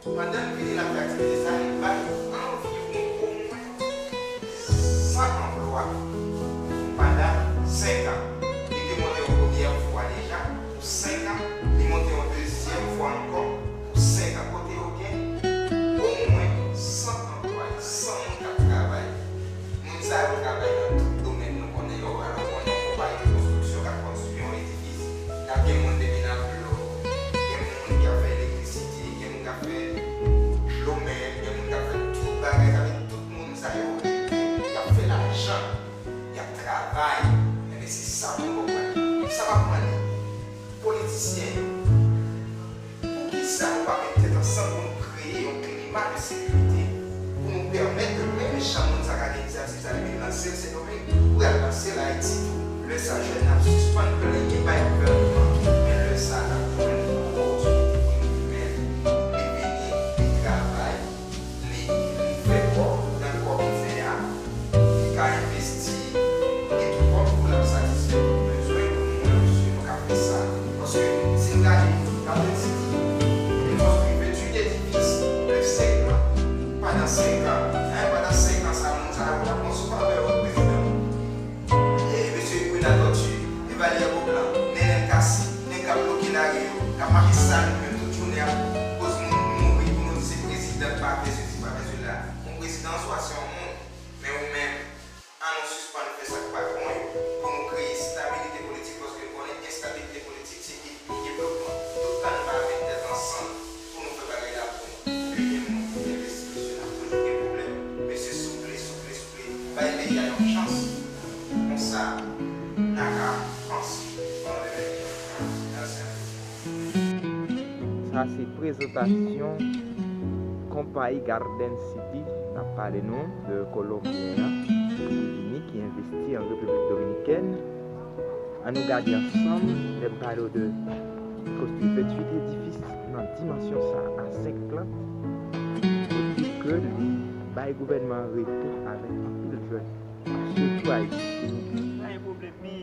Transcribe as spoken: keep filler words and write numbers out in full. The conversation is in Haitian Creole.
Pandan l vini l ap fè aktivite sa, li bay anviwon omwen san anplwa pandan senk an. Li te monte yon premyè fwa deja pou senk an, li monte yon dezyèm fwa ankò pou senk an, kote yo gen omwen san anplwaye, san moun k ap travay. Moun sa yo travay nan tout domèn nou konnen yo. Alò, ou konnen yon konpayi de konstriksyon k ap konstwi yon edifis, l ap gen moun depi nan plon, gen moun ki ap fè elektrisite, gen moun k ap fè plomè, gen moun k ap fè tout bagay. Sa vle di tout moun sa yo rete, y ap fè lajan, y ap travay. Enben, se sa pou nou konprann. Sa m ap mande politisyen yo, poukisa nou pa met tèt ansanm pou nou kreye yon klima de sekirite, pou nou pèmèt ke menm jan moun sa ka gen inisyativ sa, li vin lanse l Sendomeng, pou y al lanse l Ayiti tou. Lè sa, jèn nan ap sispann plenyen bay gouvènman, men lè sa, n ap jwenn yon otorite ki renmen l, li vini, li travay, li, li fè kòb nan kòb li fè a, li ka envesti, li gen tout kòb pou l ap satisfè tout bezwen pou nou wè misye, nou ka fè sa. Paske si n gade, gade ti, li konstwi venntuit edifis, nèf segman, pandan senk an, en, pandan senk an sa, moun sa yo t ap konstwi pa avè yo prezidan. E mesye Grenad Lòti, Evalye Goblan, Nenel Cassy, nèg k ap bloke lari yo, k ap mache sal nou menm tout jounen ap koz moun mouri pou nou di se prezidan k pa fè sesi, pa fè sela. Yon prezidan swa se yon moun, men ou menm, an nou sispann fè sa k pa bon yo pou nou kreye estabilite politik, paske nou konnen estabilite politik se pi devlopman. Tout tan nou pa met tèt ansanm pou nou fè bagay la pou nou, pou gen moun pou envesti, mesye, n ap toujou gen pwoblèm. Mesye, souple, souple, souple, bay peyi a yon chans. Konsa, n a ka panse nan demen ki ap vini. Mèsi anpil. Sa se prezantasyon konpayi Garden City. N ap pale nou de Kolonbyen an ki vini, ki envesti an Repiblik Dominikèn. An nou gade ansanm, lè m pale w de konstwi venntuit edifis nan dimansyon sa a senk plant, e pi ke li bay gouvènman an rete avèk anpil jèn, sitou Ayiti. Sa yon pwoblèm pi